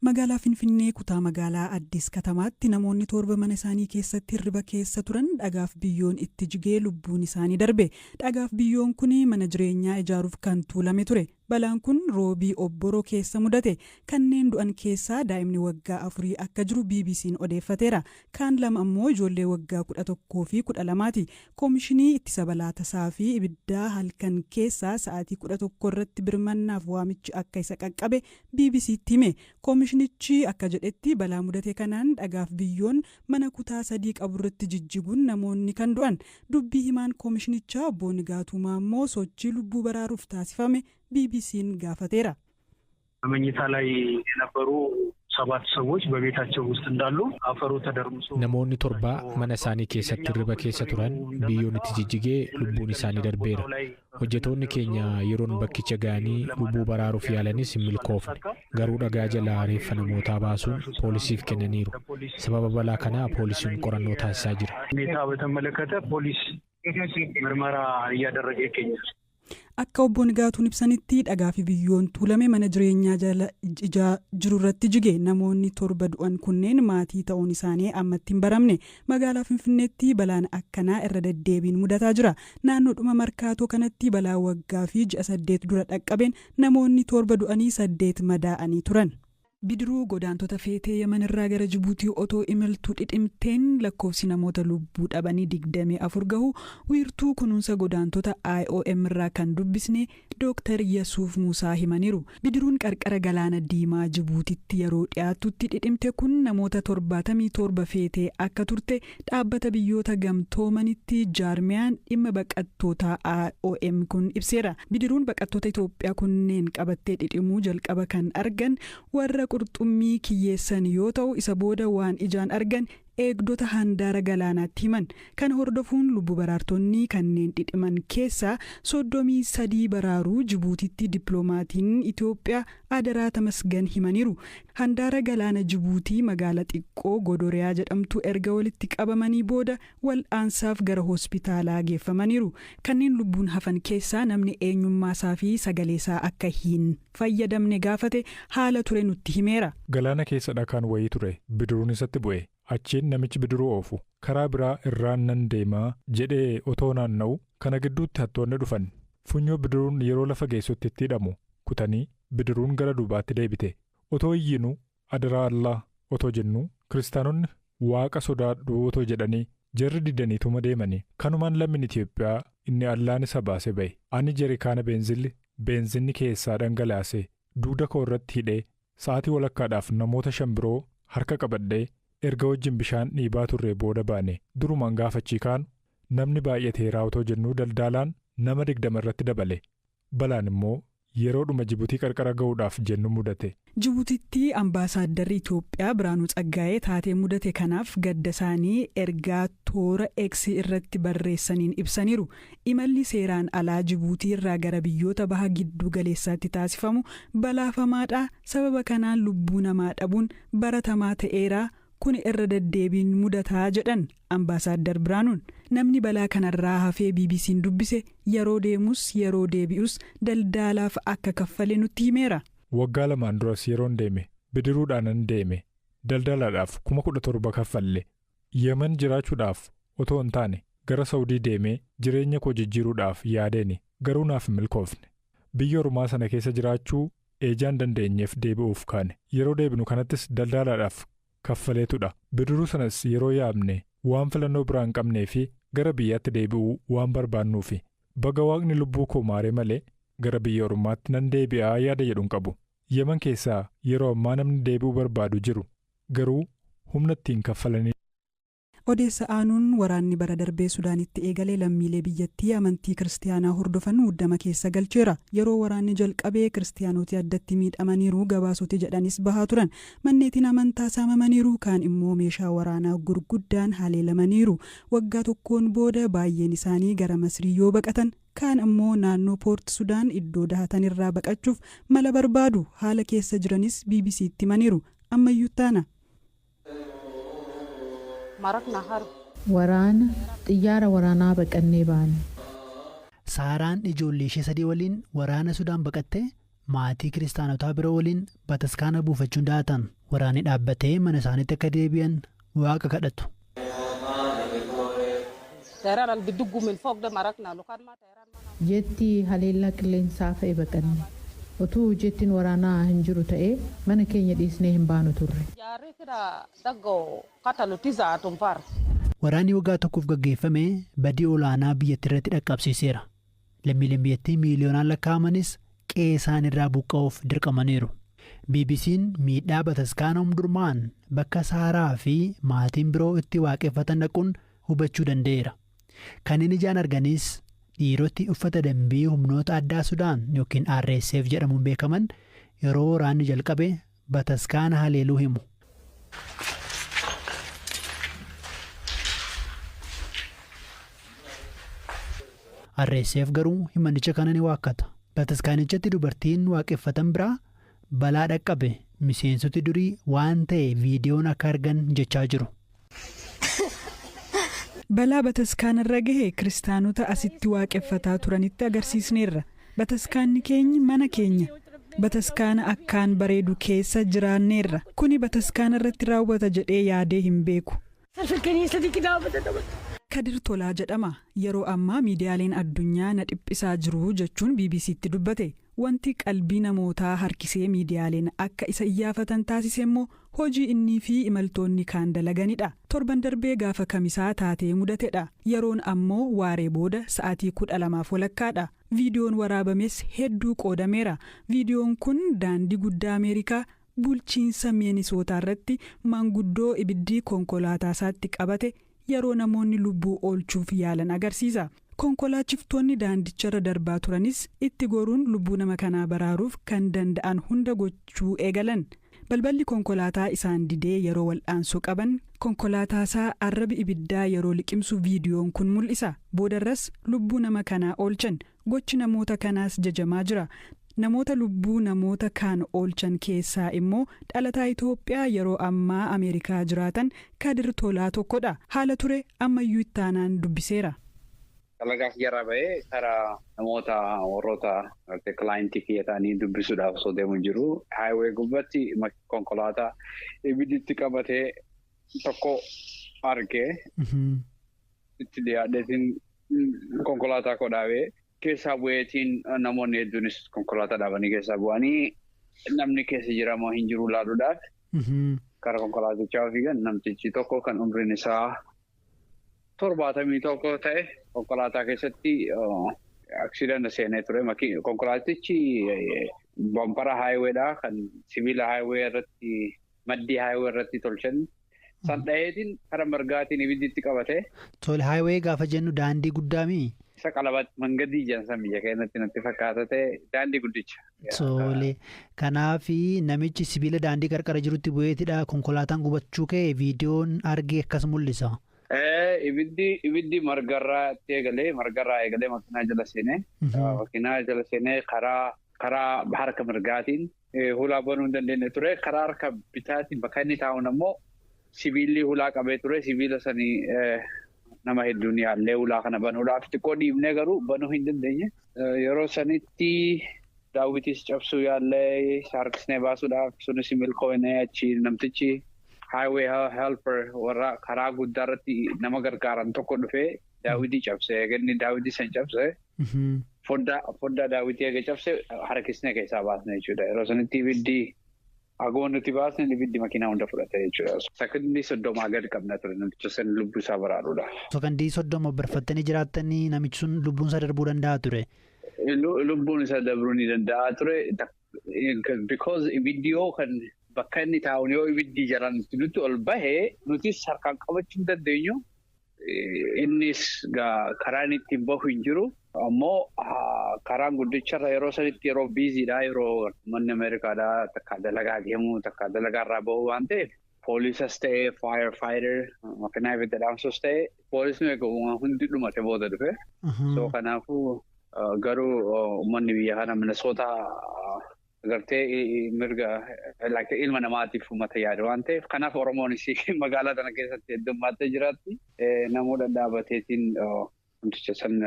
Magaalaa Finfinnee, kutaa magaalaa Addis Katamaatti namoonni 7 mana isaanii keessatti hirriba keessa turan dhagaaf biyyoon itti jigee lubbuun isaanii darbe. Dhagaaf biyyoon kun mana jireenyaa ijaaruuf kan tuulame ture. Balaan kun Roobii obboroo keessa mudate. Kanneen du'an keessaa daa'imni waggaa 4 akka jiru BBC'n odeeffateera. Kaan 2 ammoo ijoollee waggaa 11 fi 12ti. Koomishinii Ittisa Balaa Tasaa fi Ibiddaa halkan keessaa sa'aatii 11 irratti birmannaaf waamichi akka isa qaqqabe BBC'tti hime. Koomishinichi akka jedhetti, balaa mudate kanaan dhagaaf biyyoon mana kutaa 3 qaburratti jijjiguun namoonni kan du'an. Dubbii himaan koomishinichaa Obbo Nigaatuu Maammoo sochii lubbuu baraaruuf taasifame BBC'n gaafateera. በመኝታ ላይ የነበሩ ሰባት ሰዎች በቤታቸው ውስጥ እንዳሉ አፈሩ ተደርምሶ Namoonni 7 mana isaanii keessatti hirriba keessa turan biyyoon itti jijjigee lubbuun isaanii darbeera. Hojjetoonni keenya yeroon bakkicha ga'anii lubbuu baraaruuf yaalanis hin milkoofne. Garuu dhagaa jalaa reeffa namootaa baasuun poolisiif kennaniiru. Sababa balaa kanaa poolisiin qorannoo taasisaa jira. ሁኔታ በተመለከተ ፖሊስ ምርመራ እያደረገ ይገኛል። Akka Obbo Nigaatuun ibsanitti, dhagaa fi biyyoon tuulame mana jireenyaa jala ijaa jirurratti jige. Namoonni 7 du'an kunneen maatii ta'uun isaanii ammatti hin baramne. Magaalaa Finfinneetti balaan akkanaa irra deddeebiin mudataa jira. Naannoodhuma Markaatoo kanatti balaa waggaa fi ji'a 8 dura dhaqqabeen namoonni 7 du'anii 8 madaa'anii turan. Bidiruu godaantota feetee Yaman irraa gara Jibuutii otoo imaltuu dhidhimteen lakkoofsi namoota lubbuu dhabanii 24 gahu wiirtuu kunuunsa godaantota IOM irraa kan dubbisne Dooktar Yasuuf Muusaa himaniiru. Bidiruun qarqara galaana Diimaa Jibuutitti yeroo dhiyaatutti dhidhimte kun namoota 77 feetee akka turte dhaabbata Biyyoota Gamtoomanitti jaarmiyaan dhimma baqattootaa IOM kun ibseera. Bidiruun baqattoota Itoophiyaa kunneen qabattee dhidhimuu jalqaba kan argan warra qurxummii kiyyeessan yoo ta'u, isa booda waan ijaan argan eegdota handaara galaanaatti himan. Kana hordofuun lubbu baraartonni kanneen dhidhiman keessaa 33 baraaruu Jibuutitti dippiloomaatiin Itoophiyaa Adaraa Tamasgan himaniiru. Handaara galaana Jibuutii magaala xiqqoo Godoriyaa jedhamtu erga walitti qabamanii booda wal'aansaaf gara hospitaalaa geeffamaniiru. Kanneen lubbuun hafan keessaa namni eenyummaasaa fi sagaleesaa akka hin fayyadamne gaafate haala ture nutti himeera. Galaana keessa dhakaan wayii ture, bidiruun isatti bu'e. Achiin namichi bidiruu oofu karaa biraa irraan nan deemaa jedhee otoo naanna'u, kana gidduutti hattoonni dhufan. Funyoo bidiruun yeroo lafa geessutti itti hidhamu kutanii bidiruun gara duubaatti deebite. Otoo iyyinuu, adaraa Allaa otoo jennuu, kiristaanonni waaqa sodaadhu otoo jedhanii, jarri didaniituma deemanii. Kanumaan lammiin Itiyoophiyaa inni Allaan isa baase ba'e. Ani jerikaana beenzinni keessaa dhangalaase duuda koo irratti hidhee, sa'aatii walakkaadhaaf namoota 5 biroo harka qabadhee erga wajjin bishaan dhiibaa turre booda baane. Durumaan gaafachii kaanu namni baay'ateeraa otoo jennuu daldaalaan nama 20 irratti dabale. Balaan immoo yeroodhuma Jibuutii qarqara ga'uudhaaf jennu mudate. Jibuutitti ambaasaaddarri Itoophiyaa Biraanuu Tsaggaayee taatee mudate kanaaf gadda isaanii ergaa toora X irratti barreessaniin ibsaniiru. Imalli seeraan alaa Jibuutii irraa gara biyyoota baha gidduu galeessaatti taasifamu balaafamaadha. Sababa kanaan lubbuu namaa dhabuun baratamaa ta'eera. Kun irra deddeebiin mudataa jedhan ambaasaaddar Biraanuun. Namni balaa kanarraa hafee BBC'n dubbise yeroo deemus yeroo deebi'us daldaalaaf akka kaffale nutti himeera. Waggaa 2n duras yeroon deeme bidiruudhaanan deeme, daldalaadhaaf 17,000 kaffalle. Yemen jiraachuudhaaf otoo hin taane gara Saawudii deemee jireenya koo jijjiiruudhaaf yaadeeni, garuu naaf hin milkoofne. Biyya ormaa sana keessa jiraachuu eejaan dandeenyeef deebi'uuf kaane. Yeroo deebinu kanattis daldaalaadhaaf kaffaleetudha. Bidiruu sanas yeroo yaabne waan filannoo biraa hin qabnee fi gara biyyaatti deebi'uu waan barbaannuufi. Baga Waaqni lubbuu koo maaree malee gara biyya ormaatti nan deebi'aa yaada jedhu hin qabu. Yemen keessaa yeroo ammaa namni deebi'uu barbaadu jiru, garuu humna ittiin kaffalanii. Odeessa aanuun, waraanni bara darbee Sudaanitti eegalee lammiilee biyyattii amantii kiristaanaa hordofan muddama keessa galcheera. Yeroo waraanni jalqabee kiristaanoti addatti miidhamaniiru gabaasoti jedhanis bahaa turan. Manneetiin amantaa saamamaniiru, kaan immoo meeshaa waraanaa gurguddaan haleelamaniiru. Waggaa tokkoon booda baay'een isaanii gara Masrii yoo baqatan, kaan ammoo naannoo Poort Sudaan iddoo dahatan irraa baqachuuf mala barbaadu. Haala keessa jiranis BBC'tti himaniiru. Ammayyuu taana. Waraana, xiyyaara waraanaa baqannee baane. Saaraan ijoollee ishee 3 waliin waraana Sudaan baqattee maatii kiristaanotaa biroo waliin bataskaana buufachuun dahatan. Waraanni dhaabbatee mana isaaniitti akka deebi'an waaqa kadhatu. Jeetti haleellaa qilleensaa fe'e baqanne. Otuu jeettiin waraanaa hin jiru ta'ee mana keenya dhiisnee hin baanu turre. Waraanni waggaa tokkoof gaggeeffame badii olaanaa biyyattii irratti dhaqqabsiiseera. Lammiileen biyyattii miiliyoonaan lakkaa'amanis qe'ee isaan irraa buqqa'uuf dirqamaniiru. BBC'n miidhaa bataskaana Omdurmaan bakka Saaraa fi maatiin biroo itti waaqeffatan dhaquun hubachuu danda'eera. Kanneen ijaan arganis dhiiroti uffata dambii humnoota addaa Sudaan yookiin RSF jedhamuun beekaman yeroo waraanni jalqabe bataskaana haleeluu himu. RSF garuu himannicha kana ni waakkata. Bataskaanichatti dubartiin waaqeffatan biraa balaa dhaqqabe miseensoti durii waan ta'e viidiyoon akka argan jechaa jiru. Balaa bataskaanarra gahe kiristaanota asitti waaqeffataa turanitti agarsiisneerra. Bataskaanni keenya mana keenya. Bataskaana akkaan bareedu keessa jiraanneerra. Kuni bataskaana irratti raawwata jedhee yaadee hin beeku. Kadir Tolaa jedhama. Yeroo ammaa miidiyaaleen addunyaa na dhiphisaa jiru jechuun BBC'tti dubbate. Wanti qalbii namootaa harkisee miidiyaaleen akka isa iyyaafatan taasise immoo hojii innii fi imaltoonni kaan dalaganidha. Torban darbee gaafa kamisaa taatee mudatedha. Yeroon ammoo waaree booda sa'aatii 12:30dha. Viidiyoon waraabames hedduu qoodameera. Viidiyoon kun daandii guddaa Ameerikaa bulchiinsa Minisootaa irratti maanguddoo ibiddi konkolaataa isaatti qabate yeroo namoonni lubbuu oolchuuf yaalan agarsiisa. Konkolaachiftoonni daandicharra darbaa turanis itti goruun lubbuu nama kanaa baraaruuf kan danda'an hunda gochuu eegalan. Balballi konkolaataa isaan didee yeroo wal'aansoo qaban konkolaataasaa arrabi ibiddaa yeroo liqimsu viidiyoon kun mul'isa. Boodarras lubbuu nama kanaa oolchan. Gochi namoota kanaas jajamaa jira. Namoota lubbuu namoota kaan oolchan keessaa immoo dhalataa Itoophiyaa yeroo ammaa Ameerikaa jiraatan Kadir Tolaa tokkodha. Haala ture ammayyuu ittaanaan dubbiseera. Dalagaa kiyyarraa bahee karaa namoota warroota kilaayintii kiyya ta'anii dubbisuudhaaf osoo deemu jiru. Haayiwee gubbaatti konkolaataa ibidditti qabatee tokko argee itti dhiyaadheetiin konkolaataa koo dhaabee keessaa bu'eetiin namoonni hedduunis konkolaataa dhaabanii keessaa bu'anii namni keessa jira moo hin jiru ilaaluudhaaf karaa konkolaatichaa fiigan namtichi tokko kan umriin isaa 71 ta'e konkolaataa keessatti accident seenee ture. Konkolaatichi bampara haayiweedha kan sibiila haayiwee irratti maddii haayiwee irratti tolchan. San dhaheetiin karaa mirgaatiin ibidditti qabate. Tole haayiwee gaafa jennu daandii guddaa mii? Isa qalabat mangadii jedhan biyya keenyatti natti fakkaata ta'e daandii guddicha. Tole kanaaf namichi sibiila daandii qarqara jirutti bu'eetidha konkolaataan gubachuu ka'e viidiyoon argee akkas mul'isa. Ibiddi margarraa eegalee makiinaa jala seenee makiinaa jala seenee karaa harka mirgaatiin hulaa banuu hin dandeenye ture karaa harka bitaatiin bakka inni taa'uun ammoo sibiilli hulaa qabee ture sibiila sanii nama hedduun yaallee hulaa kana banuudhaaf xiqqoo dhiibnee garuu banuu hin dandeenye. Yeroo sanitti daawwitis cabsuu yaallee harkisnee baasuudhaaf sunis milkoonee achi namtichi highway helper warra karaa guddaa irratti nama gargaaran tokko dhufee daawwitii cabsee eeganni daawwitii san cabsee foddaa daawwitii eega cabsee harkisnee keessaa baasne jechuudha. Yeroo sanitti ibiddi haguma nuti baasne ibiddi makiinaa hunda fudhate jechuudha. Sakandii 30 gadi qabna ture namticha san lubbuu isaa baraaruudhaaf. Sakandii 30 barfattanii jiraattanii namichi sun lubbuun isaa darbuu danda'a ture. Lubbuun isaa darbuu ni danda'a ture. Because ibiddi yoo kan bakka inni taa'uun yoo ibiddi jalaan nuti ol bahee nutis harkaan qabachuu hin dandeenyu. Innis karaan ittiin bahu hin jiru. Ammoo karaan guddicharra yeroo sanitti yeroo biiziidha. Yeroo manni Ameerikaadhaa takka dalagaa deemu takka dalagaarraa bahu waan ta'eef poolisas ta'ee fire fighter makiinaa ibidda dhaamsus ta'ee poolisni egaa hundi dhumate booda dhufe. So kanaafuu garuu uummanni biyya kana Minnesota agartee mirga ilma namaatiif uummata yaadu waan ta'eef kanaaf Oromoonis magaalaa kana keessatti heddummattee jiraatti. Namoota dhaabateetiin Namticha san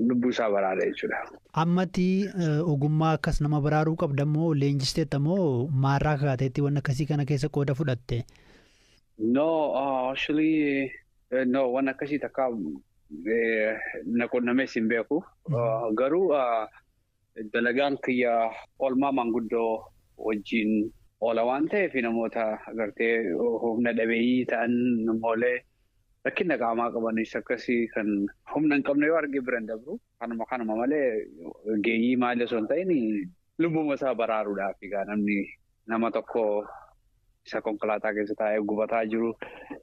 lubbuu isaa baraare jechuudha. Ammatti ogummaa akkas nama baraaruu qabda moo leenjisteetta moo maarraa kaateetti waan akkasii kana keessa qooda fudhatte? No, actually, no, waan akkasii takka na qunnamees hin beeku. Garuu dalagaan kiyya oolmaa maanguddoo wajjin oola waan ta'eef, namoota agartee humna dhabeeyyii ta'an, namoolee rakkina qaamaa qabanis akkasii kan humna hin qabne yoo arge bira hin dabru. Kanuma malee geeyyii maali osoo hin ta'in, lubbuma isaa baraaruudhaaf egaa namni nama tokko isa konkolaataa keessa taa'ee gubataa jiru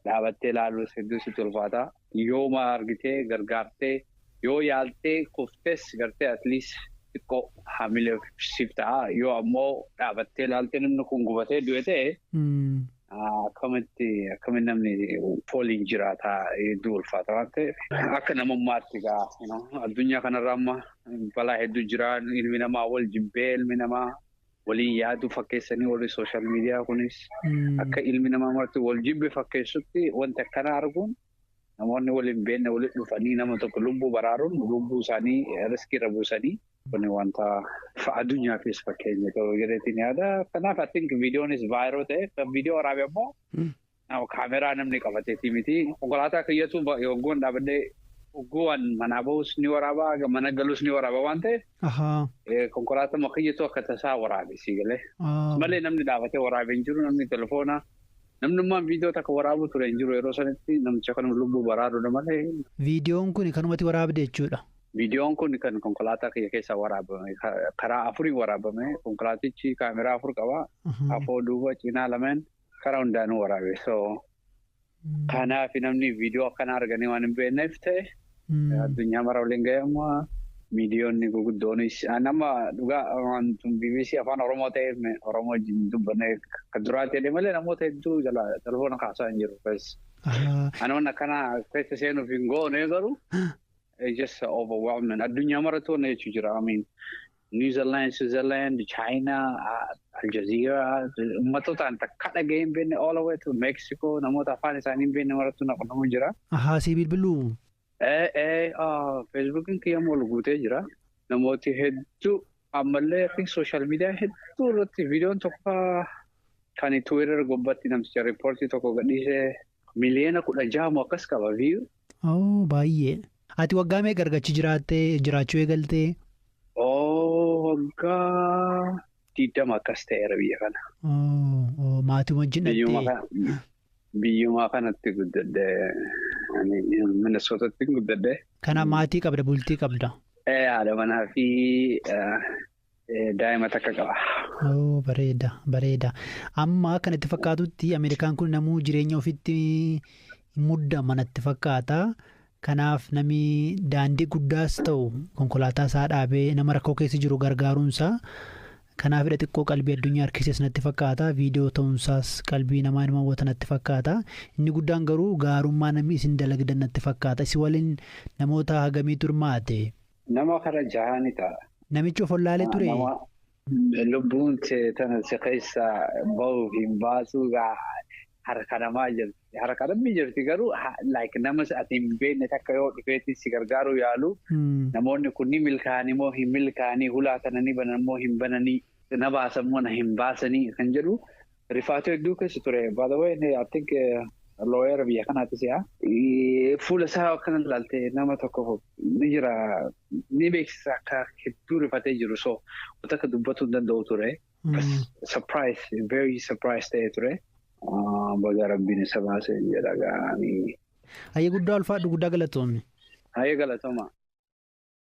dhaabattee ilaaluus hedduu sitti ulfaata. Yooma argitee gargaartee, yoo yaaltee kuftes gartee, at least xiqqoo haamilee siif ta'a. Yoo ammoo dhaabattee ilaaltee namni kun gubatee du'e ta'e, akkamitti namni fooliin jiraata? Hedduu ulfaata waan ta'eef, akka namummaatti egaa addunyaa kanarra amma balaa hedduu jira. Ilmi namaa wal jibbee, ilmi namaa waliin yaaduu fakkeessanii, warri social media kunis akka ilmi namaa marti wal jibbe fakkeessutti, wanti akkana arguun, namoonni waliin beekne walitti dhufanii nama tokko lubbuu baraaruun, lubbuu isaanii risk irra buusanii, kun wanta addunyaafis fakkeenya ta'uu jedheetiin yaada. Kanaaf I think viidiyoonis viral ta'e. Viidiyoo waraabe ammoo kaameraa namni qabateeti miti. Konkolaataa kiyyatu yogguun dhaabadhee hogguuwwan manaa bahus ni waraabaa, mana galus ni waraaba waan ta'eef, konkolaataa kiyyatu akka tasaa waraabe si galee. Malee namni dhaabatee waraabee hin jiru, namni telefoona. Namnummaan viidiyoo takka waraabu ture hin jiru yeroo sanitti, namicha kana lubbuu baraaruudha malee. Viidiyoon kun kanumatti waraabde jechuudha. Viidiyoon kun kan konkolaataa kiyya keessaa waraabame, karaa afuriin waraabame. Konkolaatichi kaameraa afur qaba. Afoo, duuba, cinaa lameen, karaa hundaanuu waraabe. So kanaaf namni viidiyoo akkana arganii waan hin beekneef ta'e, addunyaa mara waliin ga'e. Amma miidiyoonni guguddoonis nama dhugaa BBC Afaan Oromoo ta'eef Oromoo wajjin dubbanne kan duraatti jedhee malee, namoota hedduu jala telefoona kaasaa hin jiru. Anoon akkana keessa seenuuf hin goone, garuu just overwhelming. Addunyaa maratti wanna jechuu jira. I mean, New Zealand, Switzerland, China, Al Jazeera, uummatootaan takka dhaga'ee hin beekne, all the way to Mexico, namoota afaan isaanii hin beekne marattu naqnamu jira. Ahaa, si bilbiluu? Feesbuukiin kiyya ol guutee jira. Namooti hedduu ammallee social media hedduu irratti viidiyoon tokko kan Twitter gubbatti namticha report tokko gadhiisee miliyoona 16 akkas qaba view. Oh, baay'ee. Ati waggaa meeqa argachi jiraattee jiraachuu eegaltee? Oh, waggaa 20 akkas ta'eera biyya kana. Maatii wajjin dhattee? Biyyumaa kanatti guddadhee, Minnesootatti guddadhee. Kanaaf maatii qabda, bultii qabda? Haadha manaa fi daa'ima takka qaba. Bareeda, bareeda. Amma kan itti fakkaatutti Ameerikaan kun namuu jireenya ofitti muddama natti fakkaata. Kanaaf namni daandii guddaas ta'u konkolaataa isaa dhaabee nama rakkoo keessa jiru gargaaruunsaa kanaafidha xiqqoo qalbii addunyaa harkises natti fakkaata. Viidiyoo ta'uunsaas qalbii namaa nama hawwata natti fakkaata. Inni guddaan garuu gaarummaa namni isin dalagdan natti fakkaata. Isin waliin namoota hagamiitu hirmaate? Nama kara jaha ni ta'a. Namichi of wallaalee ture? Lubbuun tana si keessa bahuuf hin baasuu harka namaa jirti. Harka namni jirti, garuu like nama ati hin beekne takka yoo dhufeetti si gargaaruu yaalu, namoonni kun ni milkaa'anii moo hin milkaa'anii, hulaa kana ni banan moo hin bananii, na baasan moo na hin baasanii kan jedhu rifaatuu hedduu keessa ture. By the way, I think lawyer biyya kanaatti si'a. Fuula isaa akkana ilaalte nama tokko ni jira, ni beeksisa akka hedduu rifatee jiru, so wanta akka dubbatuu hin danda'u ture. Surprise, very surprise ta'ee ture. Baga Rabbiin isa baasee jedha gaanii. Hayyee, guddaa ulfaadhu, guddaa galatoomne. Hayyee, galatooma.